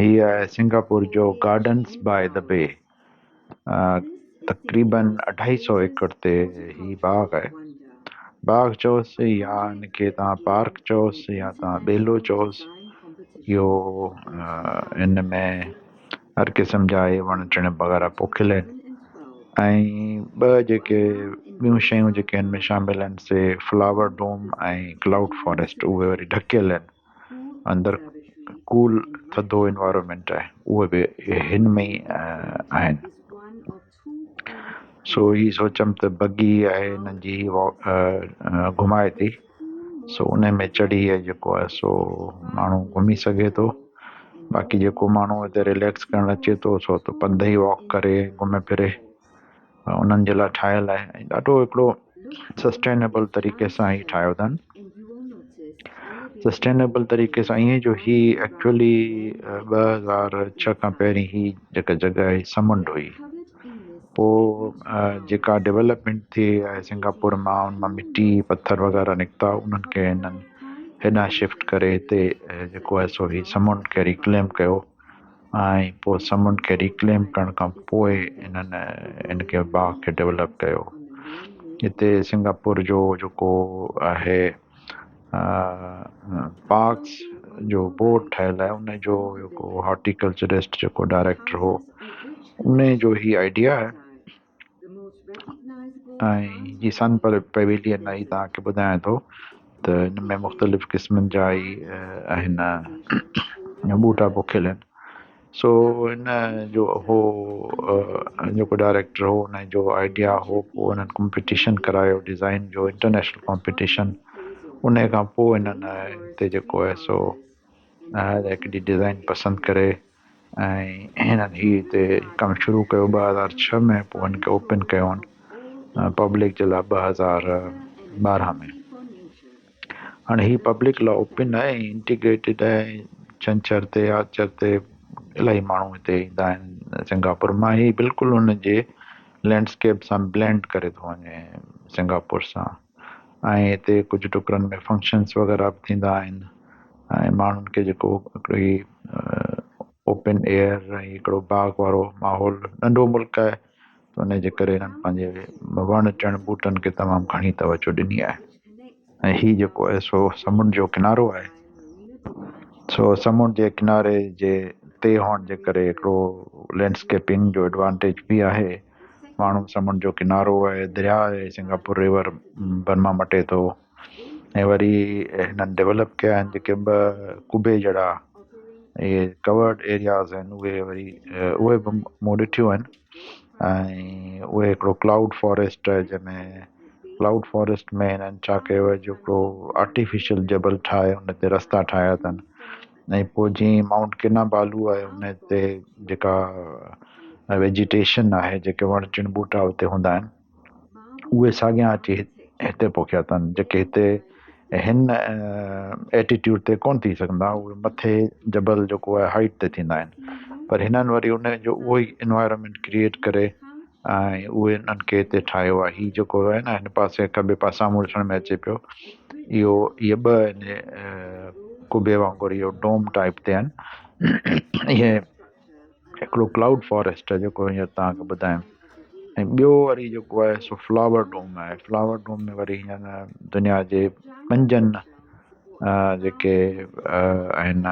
هي آهي سنگاپور جو gardens by the بي. تقريبن اڍائي سو ايڪڙ تي هي باغ آهي. باغ چئوس يا ان کي توهان پارڪ چئوس يا توهان ٻيلو چئوس، اهو ان ۾ هر قسم جا اهي وڻ ٽڻ وغيره پوکيل آهن. ۽ ٻه جيڪي ٻيون شيون جيڪي هن ۾ شامل آهن سي فلاور ڊوم ۽ ڪلائوڊ فاريسٽ، اهي وري ڍڪيل آهن. اندر ڪول ٿڌو انوائرمينٽ آهي، اهي به هن ۾ ئي آهن. سو هي سوچيم ته بگي آهي هنن جي گهمائي ٿي، سو ان ۾ چڙهي جيڪو آهي سو ماڻهو گهمي سگهي ٿو. باقي جيڪو ماڻهو هتي رليڪس ڪرڻ اچي ٿو سو ته پنڌ ئي واڪ ڪري گهمي ڦري، انهن جي لاءِ ٺاهيل آهي. ۽ ڏاڍو هڪڙو سسٽينيبل طريقي سان هي ٺاهيو اٿن. سسٽينيبل طريقي سان ائين جو هي ايڪچوئلي 2006 کان پهرين هي جيڪا جڳهه هئي سمنڊ هئي. پوءِ جيڪا ڊولپمينٽ ٿي آهي سنگاپور مان، ان مان مٽي پٿر وغيره نڪتا، انهن کي هنن هيڏانهن شفٽ ڪري هتي جيڪو آهي سو هي سمنڊ کي ريڪليم ڪيو. ۽ پوءِ سمنڊ کي ريڪليم ڪرڻ کان پوءِ انهن ان کي باغ کي ڊولپ ڪيو. هتي سنگاپور جو جيڪو آهي پارڪس جو بورڊ ٺهيل آهي، ان جو جيڪو هارٽيڪلچرسٽ جيڪو ڊائريڪٽر هو ان جو هي آئيڊيا آهي. ۽ هي سن پويلين آهي، توهان کي ٻڌايان ٿو ته هن ۾ مختلف قسمن جا ئي آهن ٻوٽا پوکيل آهن. سو هن جو هو جيڪو ڊائريڪٽر هو ان جو آئيڊيا هو، پوءِ هنن ڪمپيٽيشن ڪرايو ڊزائن جو، انٽرنيشنل ڪمپيٽيشن. ان کان پوءِ هنن هتي جيڪو آهي سو هڪڙي ڊزائن پسند ڪري ۽ هنن هي هتي ڪم شروع ڪيو 2006 ۾. پوءِ هن کي اوپن ڪيو پبلڪ جي لاءِ 2012 ۾. هاڻي هي پبلڪ لاءِ اوپن آهي ۽ انٽيگريٽيڊ آهي. ڇنڇر تي آچر تي الاهي ماڻهو هتي ايندا آهن سنگاپور مان. هي بلڪل هن جي لينڊسڪيپ سان بلينڊ ڪري ٿو وڃي سنگاپور سان. ۽ هتي ڪجهه ٽڪرن ۾ فنڪشنس وغيره به ٿيندا آهن ۽ ماڻهن کي جيڪو هڪڙي اوپن ايئر ۽ هڪڙو باغ وارو ماحول، ننڍو ملڪ آهي ته ان جي ڪري هنن پنهنجي وڻ ٽڻ ٻوٽن کي تمام گهڻي توجهه ڏني آهي. ۽ هي جيڪو آهي سو سمنڊ جو ڪنارو آهي. سو سمنڊ جي ڪناري جي تي هئڻ جي ڪري هڪڙو لينڊسڪيپنگ جو ايڊوانٽيج به آهي. ماڻهو سمنڊ جو ڪنارو آهي، درياهه آهي، سنگاپور ريور برما مٽي ٿو. ۽ وري هنن ڊولپ ڪيا آهن جيڪي ٻه قبي جهڙا اهي ڪورڊ ايرياز آهن، اهي وري اهي به مون ڏٺيون آهن. ۽ اهي هڪڙو ڪلائوڊ فاريسٽ آهي، جنهن ۾ ڪلائوڊ فاريسٽ ۾ هنن ڇا ڪيو آهي، جيڪو آرٽيفيشل جبل ٺاهي ان تي رستا ٺاهيا اٿن. ۽ پوءِ جيئن مائونٽ ڪنابالو آهي، ان تي جيڪا ويجيٽيشن آهي، جيڪي وڻ ٽڻ ٻوٽا اتي هوندا آهن، اهي ساڳيان اچي هتي پوکيا اٿن، جيڪي هتي هن ايٽيٽيوڊ تي ڪونه ٿي سگهندا، اهي مٿي جبل جيڪو آهي هائيٽ تي ٿيندا آهن. پر هنن وري ان جو اهو ئي انوائرمينٽ ڪريئيٽ ڪري ۽ اهي انهن کي هتي ٺاهيو آهي. هي جيڪو آهي نه هن پاسي کٻي پاسي سامهون ڏسڻ ۾ اچي پيو، اهو اهي ٻه هن قبي وانگر اهو ڊوم ٽائپ تي آهن. اهي هڪڙو ڪلائوڊ فاريسٽ آهي جيڪو هينئر توهان کي ٻڌايم، ۽ ٻيو وري جيڪو آهي سو فلاور ڊوم آهي. فلاور ڊوم ۾ وري هينئر دنيا جي پنجن جيڪي آهن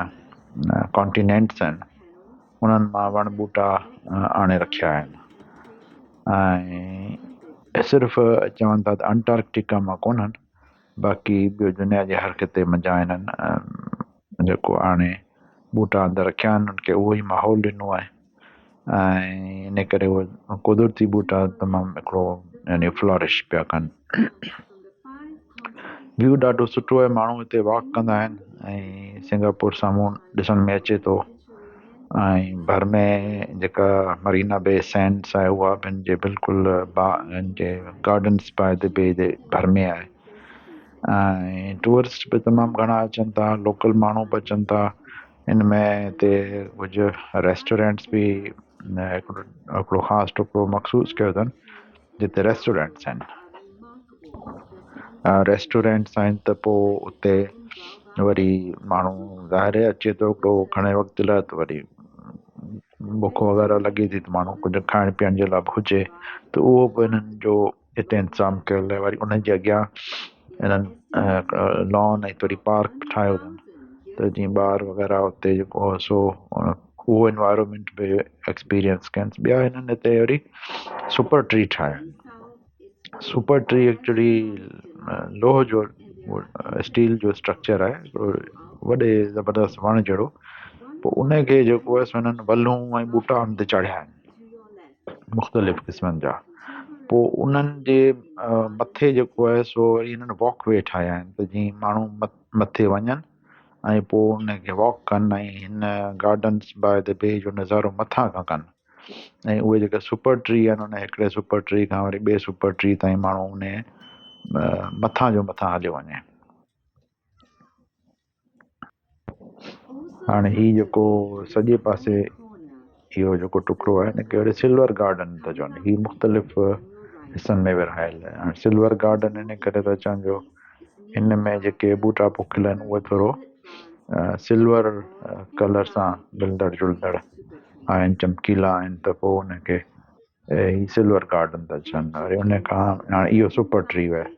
ڪانٽينينٽس آهن، انهن مان وڻ ٻوٽا آڻي رکيا آهن. ۽ صرف چون ٿا ته انٽارڪٽيڪا مان ڪونهن، باقي ٻيو دنيا جي هر خطي منجهان هنن جيڪو آڻي ٻوٽا اندر رکيا آهن، انهن کي اهو ئي ماحول ڏنو آهي. ۽ ان ڪري اهي قدرتي ٻوٽا تمام هڪڙو يعني فلورش پيا ڪن. ويو ڏاڍو سٺو آهي، ماڻهو هتي واڪ ڪندا آهن ۽ سنگاپور سامهون ڏسڻ ۾ اچي ٿو. ۽ ڀر ۾ جيڪا مرينا بي سينڊس آهي، اها به هن جي بلڪل با هن جي گارڊنس باءِ the بي جي ڀر ۾ آهي. ۽ ٽوئرسٽ به تمام گهڻا اچن ٿا، لوڪل ماڻهو به اچن ٿا. ان ۾ هتي ڪجهه ريسٽورنٽس به هڪڙو خاص ٽڪڙو مخصوص ڪيو اٿن جتي ريسٽورنٽس آهن. ريسٽورنٽس آهن ته پوءِ اتي وري ماڻهو ظاهر آهي اچي ٿو هڪڙو گهڻي وقت لاءِ ته وري بک وغيره لڳي ٿي ته ماڻهو ڪجهه کائڻ پيئڻ جي لاءِ به هجي ته اهو به انهن جو هتي انتظام ڪيل آهي وري ان جي اڳيان انهن لان ۽ ٿوري پارڪ ٺاهيو اٿن ته جيئن ٻار وغيره اتي جيڪو آهي سو اهو انوائرمينٽ به ايڪسپيرينس ڪن. ٻيا هنن هتي وري سپر ٽري ٺاهيا آهن. سپر ٽري ايڪچوئلي لوهه جو اسٽيل جو اسٽرڪچر آهي هڪڙو وڏي زبردست وڻ جهڙو. پوءِ ان کي جيڪو آهي سو هنن ولون ۽ ٻوٽا هن تي چاڙهيا آهن مختلف قسمن جا. پوءِ انهن جي مٿي جيڪو آهي سو وري هنن واڪ وي ٺاهيا آهن ته جيئن ماڻهو مٿي وڃن ۽ پوءِ ان کي واڪ ڪن ۽ هن گارڊنس باءِ the بي جو نظارو مٿان کان ڪن. ۽ اهي جيڪا سپر ٽري آهن ان هڪڙي سپر ٽري کان وري ٻئي سپر ٽري تائين ماڻهو ان مٿان جو مٿان هليو وڃي. هاڻي هي جيڪو سڄي پاسي اهو جيڪو ٽڪڙو آهي هن کي وري سلور گارڊن ٿا چون. هي مختلف حصن ۾ ورهايل آهي. هاڻي سلور گارڊن ان ڪري ٿا چون جو هن ۾ جيڪي ٻوٽا پوکيل آهن اهي ٿورو سلور ڪلر سان ملندڙ جلندڙ آهن، چمڪيلا آهن ته پوءِ ان کي هي سلور گارڊن ٿا چون. وري ان کان هاڻي اهو سپر ٽري آهي.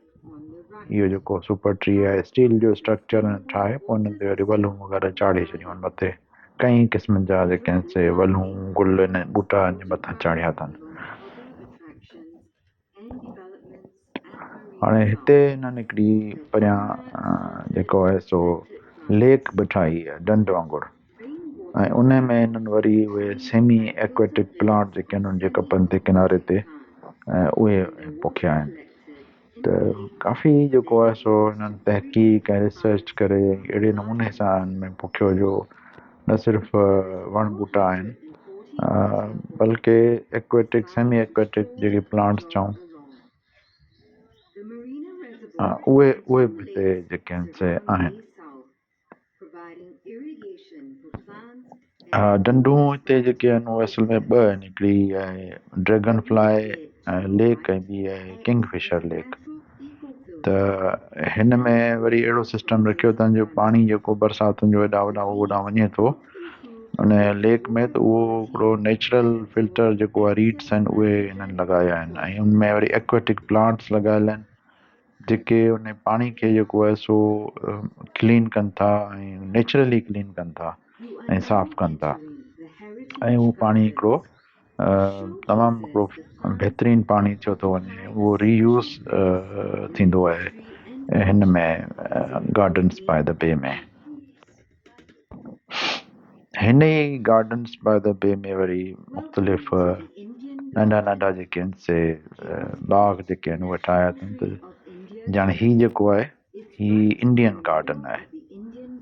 اهو جيڪو سپر ٽري آهي اسٽيل جو اسٽرڪچر ٺاهي پوءِ ان تي وري ولون وغيره چاڙهي ڇڏيون آهن مٿي. ڪئي قسمن جا جيڪي آهن سي ولون گل آهن ٻوٽا آهن مٿان چاڙهيا اٿن. هاڻي هتي هنن هڪڙي پريان جيڪو آهي سو ليڪ به ٺاهي آهي ڍنڍ وانگر ۽ ان ۾ هنن وري اهي سيمي ايڪويٽڪ پلانٽ جيڪي آهن ان جي ڪپن تي ڪناري تي اهي پوکيا آهن. ته ڪافي جيڪو آهي سو هنن تحقيق ۽ ريسرچ ڪري اهڙي نموني سان هن ۾ پوکيو جو نه صرف وڻ ٻوٽا آهن بلڪه ايڪويٽڪ سيمي ايڪويٽڪ جيڪي پلانٽس چئون اهي اهي به هتي جيڪي آهن سي آهن. ها ڍنڍون هتي جيڪي آهن اهي اصل ۾ ٻه آهن. هڪڙي آهي ڊريگن فلاءِ ليڪ ۽ ٻي آهي ڪنگ فشر ليڪ. ته هن ۾ وري اهڙو سسٽم رکيو اٿن جو پاڻي جيڪو برساتن جو هيڏان هوڏان هوڏان وڃي ٿو ان ليڪ ۾ ته اهو هڪڙو نيچرل فلٽر جيڪو آهي ريڊس آهن اهي هنن لڳايا آهن ۽ ان ۾ وري ايڪويٽڪ پلانٽس لڳايل آهن جيڪي ان پاڻي کي جيڪو آهي سو ڪلين ڪن ٿا ۽ نيچرلي ڪلين ڪن ٿا ۽ صاف ڪن ٿا ۽ اهو پاڻي هڪڙو تمام هڪڙو بهترين پاڻي ٿيو ٿو وڃي. اهو ري يوز ٿيندو آهي هن ۾ گارڊنس باءِ the بي ۾. هن ئي گارڊنس باءِ the بي ۾ وري مختلف ننڍا ننڍا جيڪي آهن سي باغ جيڪي آهن اهي ٺاهيا اٿن. ته ڄڻ هي جيڪو آهي هي انڊين گارڊن آهي.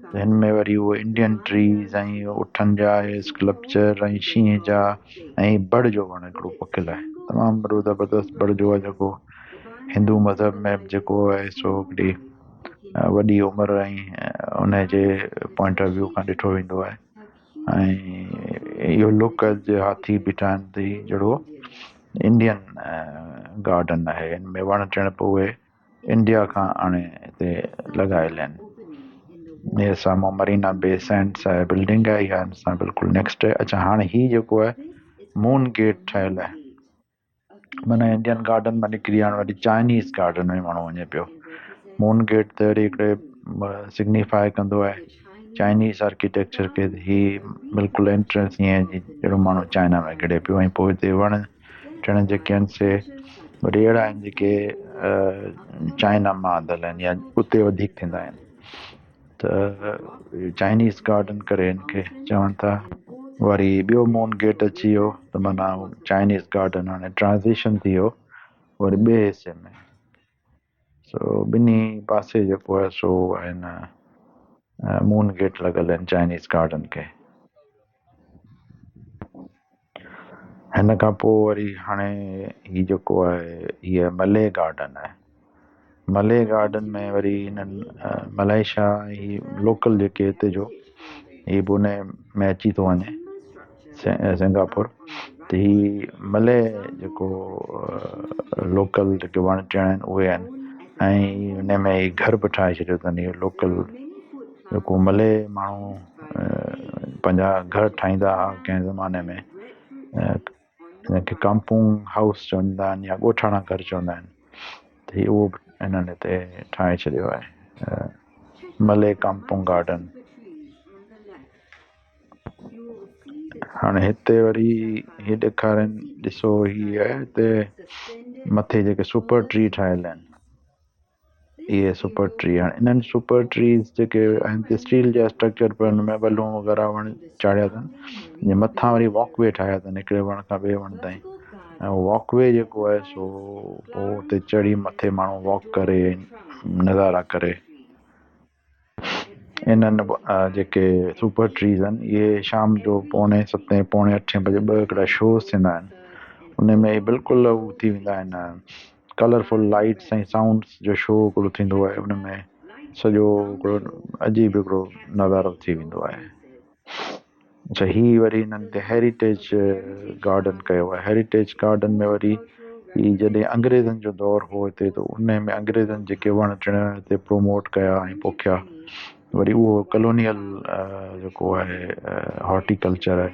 ته هن ۾ وري اهي انڊين ٽريز ۽ اٺن جا اسڪلپچر ۽ شينهن جا ۽ بڙ جو وڻ هڪڙو پوکيل آهي. تمام وڏو زبردست بڙ جو آهي جيڪو هندو مذهب ۾ به جيڪو آهي سو هڪڙي وڏي عمر ۽ ان جي پوائنٽ آف ويو کان ڏٺو ويندو آهي. ۽ اهو لڪ جي هاٿي بيٺا آهن ته هي جهڙو انڊين گارڊن آهي. هن ۾ وڻ ٽڻ پوءِ اهي انڊيا کان آڻي هتي لڳايل آهن. هي سامهون مرينا بي سينڊس آهي بلڊنگ آهي اها هن سان بلڪل نيڪسٽ آهي. اڇا هاڻي هي جيڪو آهي مون گيٽ ٺهيل آهي. معنيٰ انڊين گارڊن مان نڪري هاڻي وري چائنيز گارڊن ۾ ماڻهو وڃي پيو. مون گيٽ ته وري هڪڙي سگنيفائي ڪندو آهي چائنيز آرڪيٽيڪچر کي. هي بلڪل انٽرنس ائين جهڙو ماڻهو چائنا ۾ گهڙي پيو. ۽ پوءِ هتي وڻ ٽڻ جيڪي آهن سي وري اهڙا آهن جيڪي چائنا مان آندل آهن يا اتي وڌيڪ ٿيندا آهن. ته چائنيز گارڊن ڪري هن کي چون ٿا. وري ٻيو مون گيٽ اچي ويو ته معنيٰ چائنيز گارڊن هاڻي ٽرانزيشن ٿي ويو وري ٻئي حصي ۾. سو ٻنهي پاسي جيڪو آهي سو آهن مون گيٽ لڳل آهن چائنيز گارڊن کي. هن کان پوءِ وري هاڻي هي جيڪو آهي هيءَ ملي گارڊن آهي. ملي گارڊن ۾ وري هنن ملائيشيا هي لوڪل جيڪي هتي جو هي به ان ۾ اچي ٿو وڃي سنگاپور. ته هي ملي جيڪو لوڪل جيڪي وڻ ٽڻ آهن اهي آهن ۽ هن ۾ گهر به ٺاهي ڇڏيو اٿن اهو لوڪل. جيڪو ملئي ماڻهو پنهنجا گهر ٺاهيندا هئا ڪنهن زماني ۾ هن کي ڪمپونگ هائوس چوندا آهن يا ڳوٺاڻا گهر چوندا آهن ته هي اهو به هنن هتي ٺاهي ڇڏيو آهي ملئي ڪمپونگ گارڊن. هاڻي هتي وري هي ڏيکارين ڏسو هي آهي هتي مٿي جيڪي سپر ٽري ٺاهيل آهن اهي سپر ٽري آهن انهن سپر ٽريز جيڪي آهن اسٽيل جا اسٽرڪچر پيا ان ۾ بلون وغيره وڻ چاڙهيا اٿن جي مٿان وري واڪ وي ٺاهيا اٿن هڪڙي وڻ کان ٻئي وڻ تائين ۽ واڪ وي جيڪو آهي سو پوء اتي چڙهي مٿي ماڻهو واڪ ڪري نظارا ڪري. انهن جيڪي سپر ٽريز آهن اهي شام جو پوڻي ستين پوڻي اٺين بجي ٻه هڪڙا شوز ٿيندا آهن ان ۾ بلڪل هو ٿي ويندا آهن ڪلرفل لائٽس ۽ سائونڊس جو شو هڪڙو ٿيندو آهي ان ۾ سڄو هڪڙو عجيب هڪڙو نظارو ٿي ويندو آهي. اڇا هي وري هنن تي هيريٽيج گارڊن ڪيو آهي هيريٽيج گارڊن ۾ وري هي جڏهن انگريزن جو دور هو هتي ته ان ۾ انگريزن جيڪي وڻ ٽڻ هتي پروموٽ ڪيا ۽ پوکيا وري اهو ڪلونيل جيڪو آهي هارٽيڪلچر آهي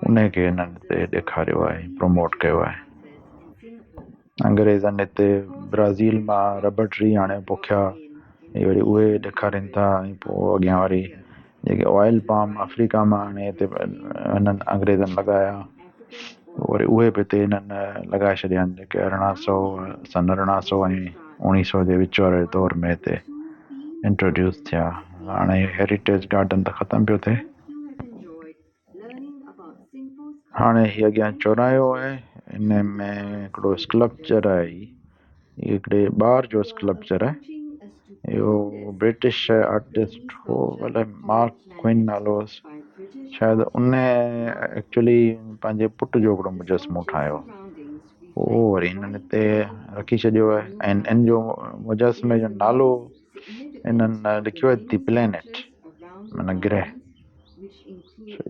ان کي هنن هتي ڏيکاريو آهي پروموٽ ڪيو آهي انگريزن هتي برازيل مان ربڙ ٽري آڻي پوکيا ۽ وري اهي ڏيکارين ٿا ۽ پوء اڳيان وري جيڪي آئل پام آفريڪا مان آڻي هتي هنن انگريزن لڳايا وري اهي به هتي هنن لڳائي ڇڏيا آهن جيڪي ارڙهن سو سن ارڙهن سو ۽ اوڻيهه سو جي وچ واري دور ۾ هتي انٽروڊيوس ٿيا. هاڻي هيريٽيج گارڊن ته ختم پيو ٿئي. هاڻي هي اڳيان چوراهيو آهي ان ۾ هڪڙو اسڪلپچر آهي هي هڪڙي ٻار جو اسڪلپچر آهي. اهو برٽش آرٽسٽ هو الائي مارڪ ڪوئن نالو هوس شايد ان ايڪچولي پنهنجي پٽ جو هڪڙو مجسمو ٺاهيو اهو وري هنن هتي رکي ڇڏيو آهي ۽ ان جو مجسمي جو نالو انهن لکيو آهي the planet معنيٰ گرهه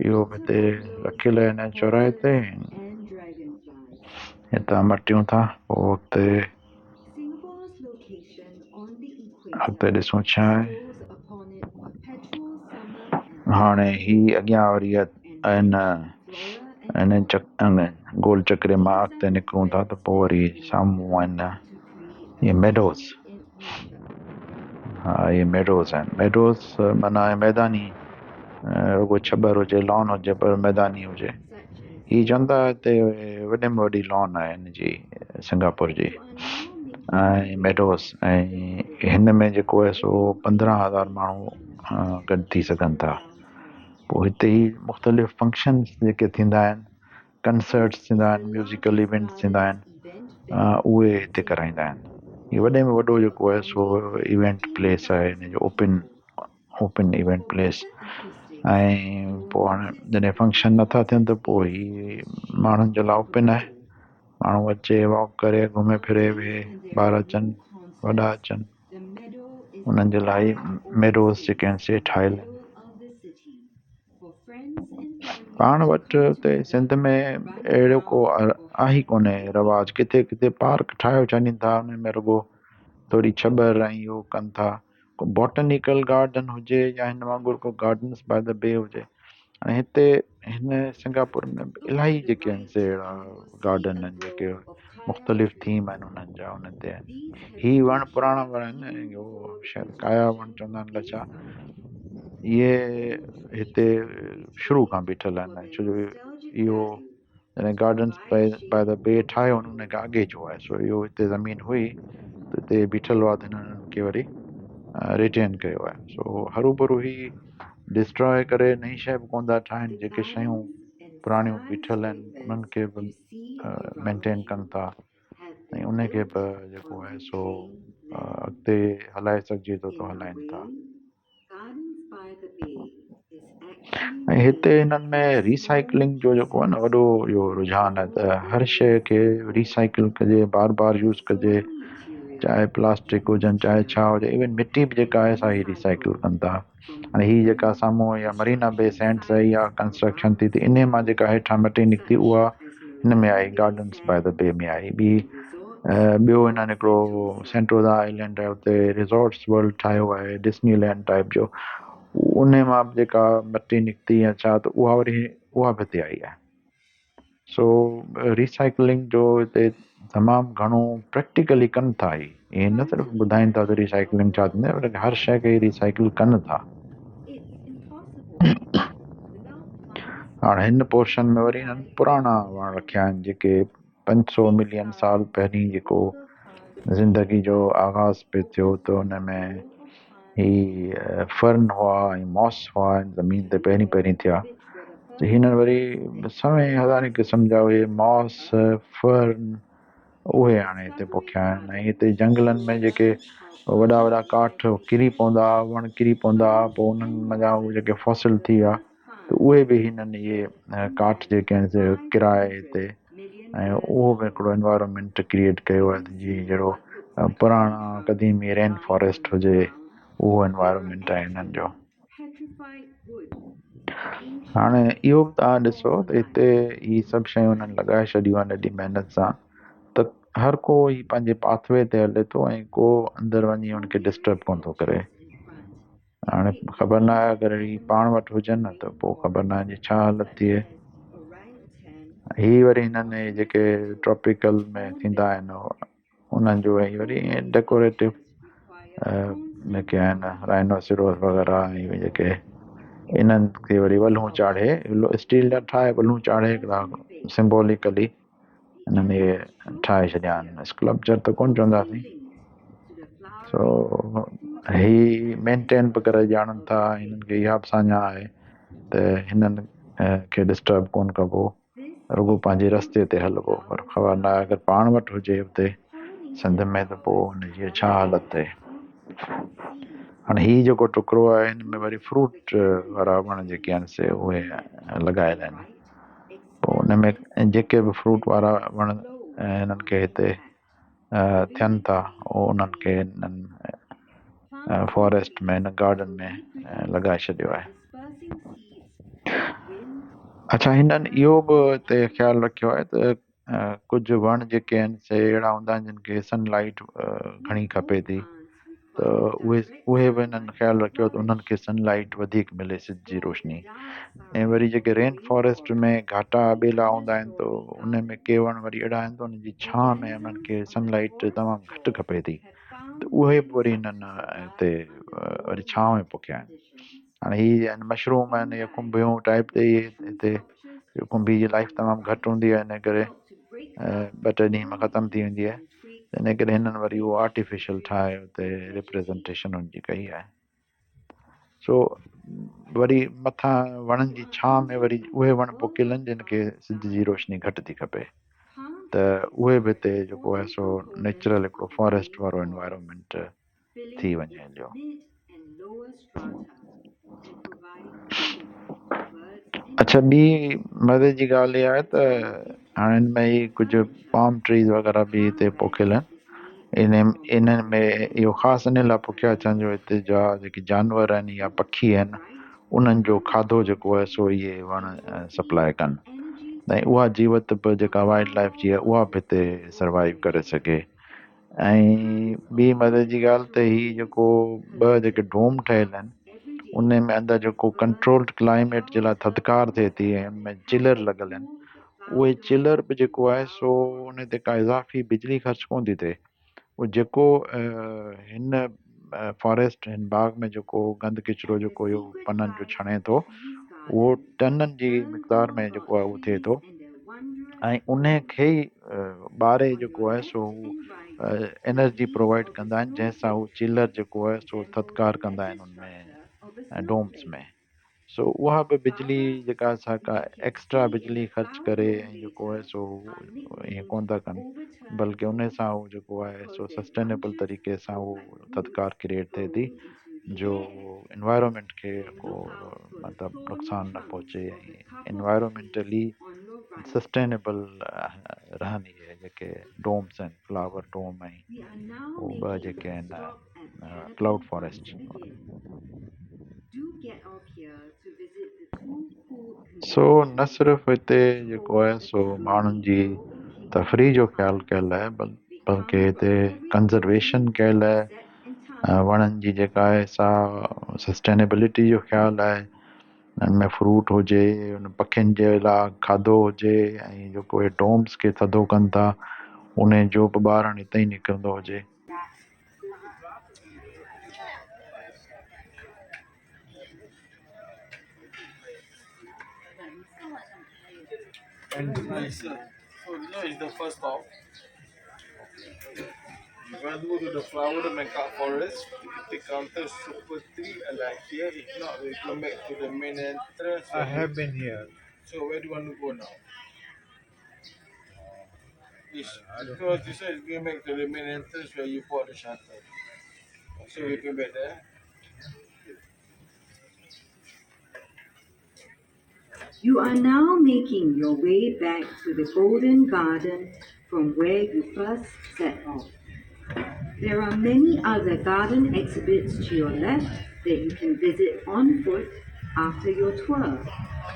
اهو به هتي رکيل آهي هن چوراهي تي هتان مٽيون ٿا پوء اڳتي اڳتي ڏسون ڇا آهي. هاڻي هي اڳيان وري آهن هن گول چڪري مان اڳتي نڪرون ٿا ته پوء وري سامهون آهن اهي ميڊوز. ها اهي ميڊوز آهن. ميڊوز معنيٰ ميداني رڳو ڇٻر هجي لان هجي پر ميداني هجي. هي چون ٿا هتي وڏي ۾ وڏي لان آهي هن جي سنگاپور جي ۽ ميڊوز ۽ هن ۾ جيڪو آهي سو 15,000 ماڻهو گڏ ٿي سگهن ٿا. پوء هتي هي مختلف فنڪشنس جيڪي ٿيندا آهن ڪنسرٽس ٿيندا آهن ميوزيڪل ايونٽس ٿيندا آهن اهي هتي ڪرائيندا آهن. هي وڏي ۾ وڏو جيڪو آهي سو ايونٽ پليس آهي هن جو اوپن ايونٽ پليس ۽ پوء هاڻي جڏهن فنڪشن نٿا ٿين ته پوء هي ماڻهن جي لاءِ اوپن آهي. ماڻهو اچي واڪ ڪري گهمي ڦري ويهي ٻار اچن وڏا اچن انهن جي لاءِ ميڊوز جيڪي آهن سي ٺاهيل آهن. پاڻ وٽ هتي سنڌ ۾ اهڙو ڪو آهي ئي ڪونهي رواج ڪٿي ڪٿي پارڪ ٺاهيو ڇڏين ٿا ان ۾ رڳو ٿوري ڇٻر ۽ اهو ڪن ٿا. ڪو بوٽنيڪل گارڊن هجي يا هن وانگر ڪو گارڊنس باءِ the بي هجي ۽ هتي هن سنگاپور ۾ به الاهي جيڪي آهن سي اهڙا گارڊن آهن جيڪي مختلف ٿيم آهن انهن جا انهن تي آهن. هي وڻ پراڻا وڻ آهن اهو شايد ڪايا وڻ چوندا آهن الائي ڇا اهي هتي شروع کان بيٺل آهن ڇو جو اهو جڏهن گارڊنس باءِ the بي ٺاهيو ان کان اڳي جو آهي سو اهو هتي زمين هئي ته هتي بيٺل هئا ته هنن کي وري ريٽين ڪيو آهي سو هروڀرو هي ڊسٽراءِ ڪري نئين شيءِ به ڪونه ٿا ٺاهين جيڪي شيون پراڻيون بيٺل آهن انهن کي به مينٽين ڪن ٿا ۽ ان کي به جيڪو آهي سو اڳتي هلائي سگهجي ٿو ته هلائين ٿا. ۽ هتي هنن ۾ ريسائيڪلنگ جو جيڪو آهي نه وڏو اهو رجحان آهي ته هر شيءِ کي ريسائيڪل ڪجي بار بار يوز ڪجي چاهي پلاسٽڪ هجن چاهي ڇا هجي ايون مٽي به جيڪا آهي سا هي ريسائيڪل ڪن ٿا. هاڻي هي جيڪا سامهون اها مرينا بي سينڊس آئي يا ڪنسٽرڪشن ٿي ته انهي مان جيڪا هيٺان مٽي نڪتي اها هن ۾ آئي گارڊنس باءِ the بي ۾ آئي. ٻي ٻيو هنن هڪڙو سينٽوزا آئلينڊ آهي اتي ريزورٽس ورلڊ ٺاهيو آهي ڊزني لينڊ ٽائپ جو. ان مان به جيڪا مٽي نڪتي يا ڇا ته اها وري اها به هتي آئي آهي. سو ريسائيڪلنگ جو هتي تمام گهڻو پريڪٽيڪلي ڪن ٿا هي ائين نه صرف ٻڌائين ٿا ته ريسائيڪلنگ ڇا ٿيندي آهي پر هر شيء کي ريسائيڪل ڪن ٿا. هاڻي هن پورشن ۾ وري هنن پراڻا وڻ رکيا آهن جيڪي 500 ملين سال پهرين جيڪو زندگي جو آغاز پئي ٿيو ته ان ۾ هي فرن هئا ۽ ماس هئا زمين تي پهرين پهرين ٿيا ته هنن وري سوين هزارين قسم جا اهي ماس فرن اهي آڻي هتي پوکيا آهن ۽ هتي جنگلن ۾ جيڪي وڏا وڏا ڪاٺ ڪري پوندا هئا وڻ ڪري پوندا هئا پوء انهن منجهان اهي جيڪي فوسل ٿي ويا ته اهي به هنن اهي ڪاٺ جيڪي آهن سي ڪرائي هتي ۽ اهو به هڪڙو انوائرمينٽ ڪريئيٽ ڪيو آهي ته جيئن جهڙو پراڻا قديمي رين فاريسٽ هجي اهو انوائرمينٽ آهي هنن جو. هاڻي اهو به توهان ڏسو ته هتي هي سڀ شيون هنن لڳائي ڇڏيون آهن ايڏي محنت سان ته هر ڪو هي پنهنجي پاٿ وي تي هلي ٿو ۽ ڪو اندر وڃي هن کي ڊسٽرب ڪونه ٿو ڪري. هاڻي خبر نه آهي اگر هي پاڻ وٽ هجن نه ته پوء خبر نه آهي جي ڇا حالت ٿئي. هي وري هنن جيڪي ٽراپيڪل ۾ ٿيندا آهن انهن جو هي وري ڊيڪوريٽو جيڪي آهن رائنوسيروس وغيره ۽ جيڪي انهن کي وري ولهون چاڙهي اسٽيل جا ٺاهي ولهون چاڙهي هڪڙا سمبوليڪلي انهن اهي ٺاهي ڇڏيا آهن اسڪلپچر ته ڪونه چونداسين سو هي مينٽين به ڪري ڄاڻن ٿا هنن کي اها به ساڃاهه آهي ته هنن کي ڊسٽرب ڪونه ڪبو رڳو پنهنجي رستي تي هلبو پر خبر نه آهي اگر پاڻ وٽ هجي اتي سنڌ ۾ ته پوء ان جي ڇا حالت ٿئي هاڻي هي جيڪو ٽڪرو آهي هن ۾ وري فروٽ وارا وڻ جيڪي آهن سي اهي لڳايل آهن پوء ان ۾ جيڪي به فروٽ وارا وڻ هنن کي هتي ٿين ٿا اهو انهن کي هنن فاريسٽ ۾ هن گارڊن ۾ لڳائي ڇڏيو آهي. اڇا هنن اهو به هتي خيال رکيو آهي ته ڪجهه وڻ جيڪي آهن سي اهڙا هوندا آهن جن کي سن لائيٽ گهڻي کپي ٿي ته اهي اهي به هنن خيال رکيو ته انهن کي سن لائيٽ وڌيڪ ملي سج جي روشني ۽ وري جيڪي رين فاريسٽ ۾ گهاٽا ٻيلا هوندا آهن ته ان ۾ ڪي وڻ وري اهڙا آهن ته انهن جي ڇانو ۾ انهن کي سن لائيٽ تمام گهٽ کپي ٿي ته اهي به وري هنن هتي وري ڇانو ۾ پوکيا آهن هاڻي هي آهن مشروم آهن يا کنڀيون ٽائپ تي هتي کنڀي جي لائف تمام گهٽ هوندي آهي ان ڪري ٻه ٽي ڏينهن ۾ ختم ٿي ويندي آهي ان ڪري هنن وري اهو آرٽيفيشل ٺاهي اتي ريپريزنٽيشن ان جي ڪئي آهي سو وري مٿان وڻن جي ڇانو ۾ وري اهي وڻ پوکيل آهن جن کي سج جي روشني گهٽ ٿي کپي ته اهي به هتي جيڪو آهي سو نيچرل هڪڙو فاريسٽ وارو انوائرمينٽ ٿي وڃي هليو. اڇا ٻي مزي جي ڳالهه اها آهي ته هاڻي هن ۾ هي ڪجهه پام ٽريز وغيره به هتي پوکيل آهن ان انهن ۾ اهو خاص ان لاء پوکيا اچن جو هتي جا جيڪي جانور آهن يا پکي آهن انهن جو کاڌو جيڪو آهي سو اهي وڻ سپلاء ڪن ۽ اها جيوت به جيڪا وائلڊ لائف جي آهي اها به هتي سروائيو ڪري سگهي ۽ ٻي مزي جي ڳالهه ته هي جيڪو ٻه جيڪي ڊوم ٺهيل آهن ان ۾ اندر جيڪو ڪنٽرولڊ ڪلائميٽ جي لاء ٿڌڪار ٿئي ٿي ۽ ان ۾ چلر لڳل آهن اهي چلر به جيڪو آهي سو ان تي ڪا اضافي بجلي خرچ ڪونه ٿي ٿئي اهو جيڪو هن فاريسٽ هن باغ ۾ جيڪو گند ڪچرو جيڪو اهو پنن جو ڇڻي ٿو اهو ٽنن جي مقدار ۾ جيڪو آهي اهو ٿئي ٿو ۽ ان کي ئي ٻاري جيڪو آهي سو هو انرجي پرووائيڊ ڪندا آهن جنهن سان هو چلر جيڪو آهي سو ٿڌڪار ڪندا آهن ان ۾ ڊومس ۾ سو اها به بجلي جيڪا سا ڪا ايڪسٽرا بجلي خرچ ڪري ۽ جيڪو آهي سو ائين ڪونه ٿا ڪن بلڪه ان سان هو جيڪو آهي سو سسٽينيبل طريقي سان هو ٿڌڪار ڪريئيٽ ٿئي ٿي جو انوائرومينٽ کي ڪو مطلب نقصان نه پهچي ۽ انوائرومينٽلي سسٽينيبل رهن اهي جيڪي ڊومس آهن فلاور ڊوم ۽ هو ٻه جيڪي آهن ڪلائوڊ فاريسٽ. سو نه صرف هتي جيڪو آهي سو ماڻهن جي تفريح جو خيال ڪيل آهي بلڪه هتي ڪنزرويشن ڪيل آهي. وڻن جي جيڪا آهي سا سسٽينيبلٽي جو خيال آهي. ان ۾ فروٽ هجي، ان پکين جي لاءِ کاڌو هجي ۽ جيڪو اهي ڊومس کي ٿڌو ڪن ٿا ان جو به ٻارڻ هتان ئي نڪرندو هجي. So this one is the first stop. You want to go to the flower, the Bangkok forest, take counter super 3 and like here. If not, we come back to the main entrance. I have been here. So where do you want to go now? This, I don't because this one is going back to the main entrance where you bought the shuttle. So we go back there. You are now making your way back to the Golden Garden from where you first set off. There are many other garden exhibits to your left that you can visit on foot after your tour,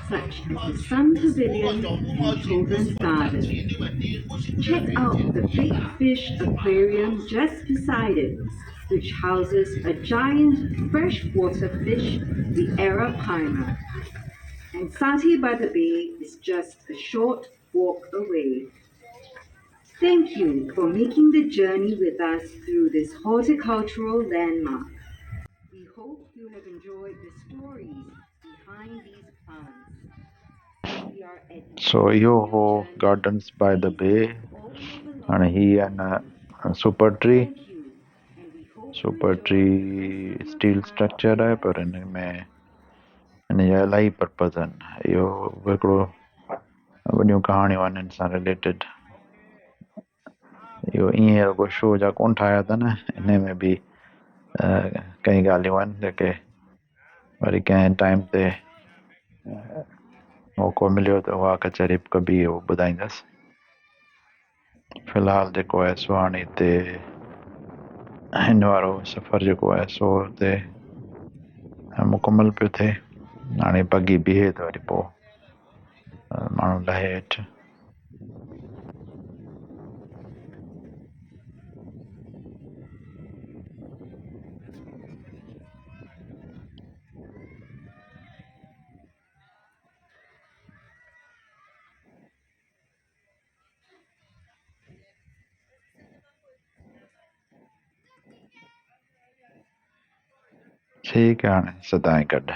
such as the Sun Pavilion and Children's Garden. Check out the Big Fish Aquarium just beside it, which houses a giant freshwater fish, the Arapaima. And Satay by the Bay is just a short walk away. Thank you for making the journey with us through this horticultural landmark. We hope you have enjoyed the stories behind these plants. We are at the so end اهو of your هو journey. Gardens by the Please B. take all your هاڻي هي belongings آهي with you. نه super tree. Thank you, and we hope you super enjoy tree the rest of your steel time structure with آهي پر us. هن ۾ هن جا الاهي purpose آهن. اهو به هڪڙو وڏيون ڪهاڻيون آهن هن سان رليٽيڊ. اهو ائين رڳو شو جا ڪونه ٺاهيا اٿن، ان ۾ به ڪئي ڳالهيون آهن جيڪي وري ڪنهن ٽائيم تي موقعو مليو ته اها ڪچهري به ڪبي، اهو ٻڌائيندس. في الحال جيڪو آهي سو هاڻي هتي هن وارو سفر جيڪو آهي سو هتي مڪمل پيو ٿئي. هاڻي بگي بيهي ته وري پوءِ ماڻهو لهي هيٺ. ٺيڪ آهي هاڻي سدائين گڏ.